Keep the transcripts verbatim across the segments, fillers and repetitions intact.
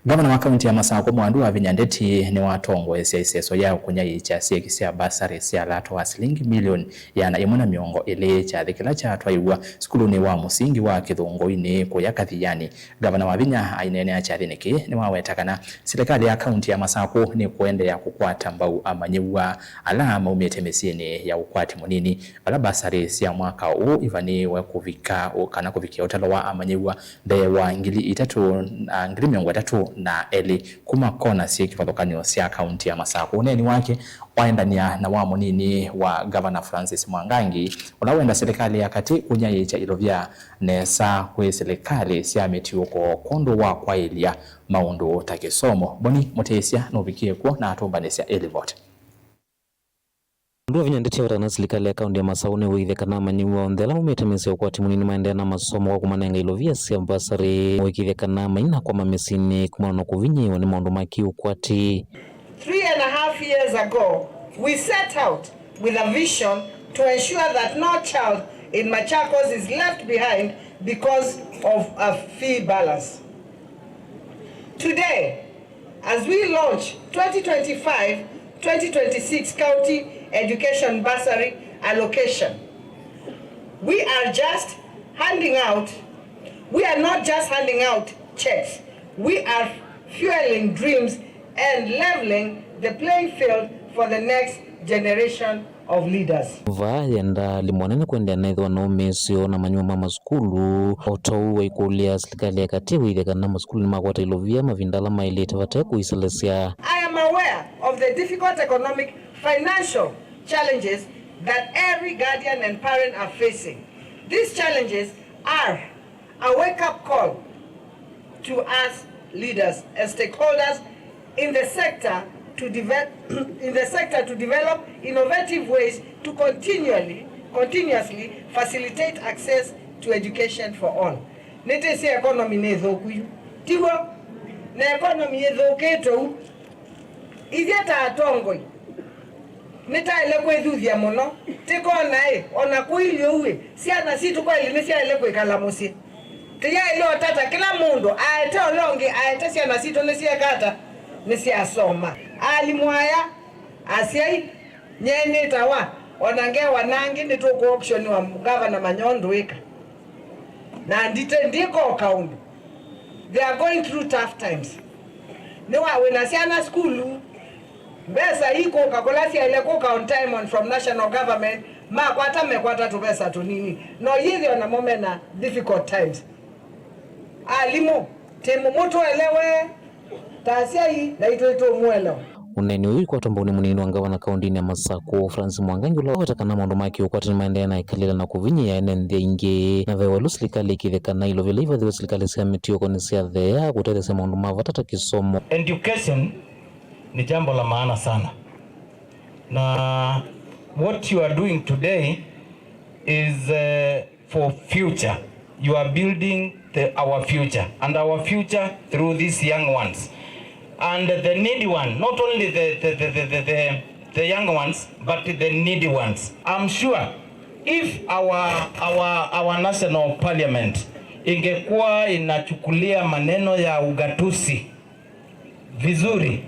Ngavana wa kaunti ya Masakũ, Mwandu wa Vinya Ndeti, nĩwatongoesya ĩseso ya kũnyaĩĩkya syeki sya basarĩ sya lato wa silingi milioni ĩana ĩmwe na mĩongo ĩlĩ, kyathĩ kĩla kyatwaiwa sukulunĩ wa mũsingi wa Kĩthũngũinĩ kũya Kathiani. Ngavana wa Vinya aineenea kyathĩnĩ kĩĩ nĩwaweta kana silikalĩ ya kaunti ya Masakũ nĩkũendeea kũkwata mbau amanyĩw'a ala maumĩte mĩsyĩnĩ ya ũkwati mũnini, vala basarĩ sya mwaka ũũ ivanĩĩwe kũvika, kana kũvikĩa ũtalo wa amanyĩw'a mbee wa ngili itatũ, a, ngili mĩongo ĩtatũ na elĩ kuma kona syĩ kĩvathũkany'o sya kaunti ya Masakũ. Ũneeni wake waendania na wa mũnini wa ngavana Francis Mwangangi, ũla wenda silikalĩ ya katĩ kũnyaĩĩkya ilovya nesa kwĩ silikalĩ sya mĩtiũko kwondũ wa kwaĩlya maũndũ ta kĩsomo. Boni Mũtĩsya nũvikie kw'o na atũmbanĩsya ĩlivoti. Mwandu wa Vinya Ndeti aweta kana silikalĩ ya kaunti ya Masakũ nĩwĩkĩthya kana amanyĩw'a onthe ala maumĩte mĩsyĩ ya ũkwati mũnini maendeea na masomo kwa kũmanenga ilovia sya mbasarĩ, wĩkĩthya kana mainakwama mĩsyĩnĩ kumana na kũvinyĩĩwa nĩ maũndũ ma kĩ-ũkwati. Three and a half years ago, we set out with a vision to ensure that no child in Machakos is left behind because of a fee balance. Today, as we launch twenty twenty-five twenty twenty-six County Education Bursary Allocation, we are just handing out, we are not just handing out checks, we are fueling dreams and leveling the playing field for the next generation of leaders. Vaa yenda alimũ anene kũendeea na ĩthĩwa na ũmĩĩsyo na manyũmba ma masukulu, o ta ũu waikũlya silikalĩ ya katĩ wĩthĩe kana masukulu nĩmakwata ilovia mavinda ala maĩlĩte vate kũiselesya. I am aware of the difficult economic, financial challenges that every guardian and parent are facing. These challenges are a wake-up call to us leaders and stakeholders in the sector to develop in the sector to develop innovative ways to continually continuously facilitate access to education for all. Nĩtĩsĩ economy nĩ thũku yu, tiw'o? Na economy ĩthũkĩte ũu, ithyĩ ta atongoi nĩtaĩle kwĩthuthya mũno, tĩkona-ĩ, o na kũilyĩ ũu-ĩ, syana sitũ kweli nĩsyaĩle kwĩkala mũsyĩ? Tĩyaĩle ũtata kĩla mũndũ aete ũla ũngĩ, aete syana sitũ nĩsyeka ata? Nĩsyasoma. Alimũ aya, asyai, nyie nĩtawa, o na ngewa nangĩ nĩtũkũ auction wa ngavana manya ũndũ wĩka. Na ndite ndĩko kaũndũ. They are going through tough times. Nĩwa wĩna syana sukulu, mbesa ikũka kũla syaĩle kũka on time on from national government, makwata mekwata tũvesa tũnini. No yĩthĩwa namo mena difficult times. Alimũ, tĩ mũmũ tũelewe, ta asyai naitũ nĩtũmũelewa. Ũneeni ũyũ ikwatwa mbau nĩ mũnini wa ngavana kaũndĩnĩ ya Masakũ, Francis Mwangangi, ũla waweta kana maũndũ ma kĩũkwati nĩmaendeea na ĩkalĩla na kũvinyĩĩa ene nthĩ aingĩ. Na ve welu silikalĩ ĩkĩthya kana ilovia ila ivathĩwe silikalĩ sya mĩtiũko nĩsyatheea kũtetheesya maũndũ ma vata ta kĩsomo. Education ni jambo la maana sana. Na what you are doing today is, eh, for future. You are building the, our future, and our future through these young ones. And the needy one, not only the, the, the, the, the, the, the young ones, but the needy ones. I'm sure if our, our, our national parliament ingekuwa inachukulia maneno ya ugatuzi vizuri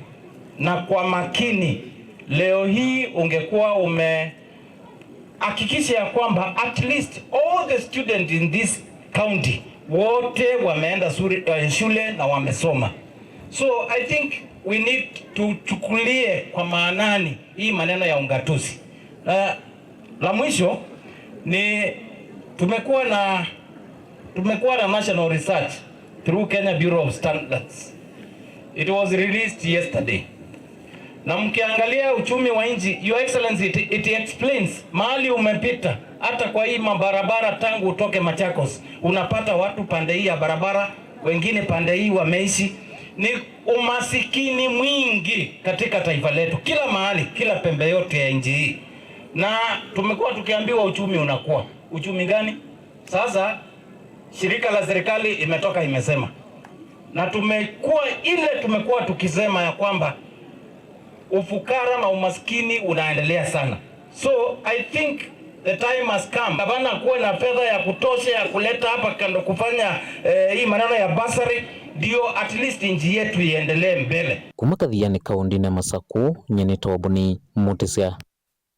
na kwa makini, leo hii ungekuwa umehakikisha ya kwamba at least all the students in this county wote wameenda suri-, eh, shule na wamesoma. So I think we need tuchukulie kwa maanani hii maneno ya ungatuzi. Na la mwisho ni tumekuwa na, tumekuwa na national research through Kenya Bureau of Standards. It was released yesterday. Na mkiangalia uchumi wa nchi, Your Excellency, it, it explains mahali umepita, hata kwa hii mabarabara tangu utoke Machakos, unapata watu pande hii ya barabara, wengine pande hii wameishi. Ni umasikini mwingi katika taifa letu, kila mahali, kila pembe yote ya nchi hii. Na tumekuwa tukiambiwa uchumi unakuwa. Uchumi gani? Sasa shirika la serikali imetoka imesema, na tumekuwa, ile tumekuwa tukisema ya kwamba ufukara na umaskini unaendelea sana. So I think the time has come. Gavana kuwe na fedha ya kutosha ya kuleta hapa kando kufanya, eh, hii maneno ya bursary. ndio at least nchi yetu iendelee mbele. Kuma Kathiani kaũndĩnĩ ya Masakũ, nyie nĩ Toboni Mũtĩsya.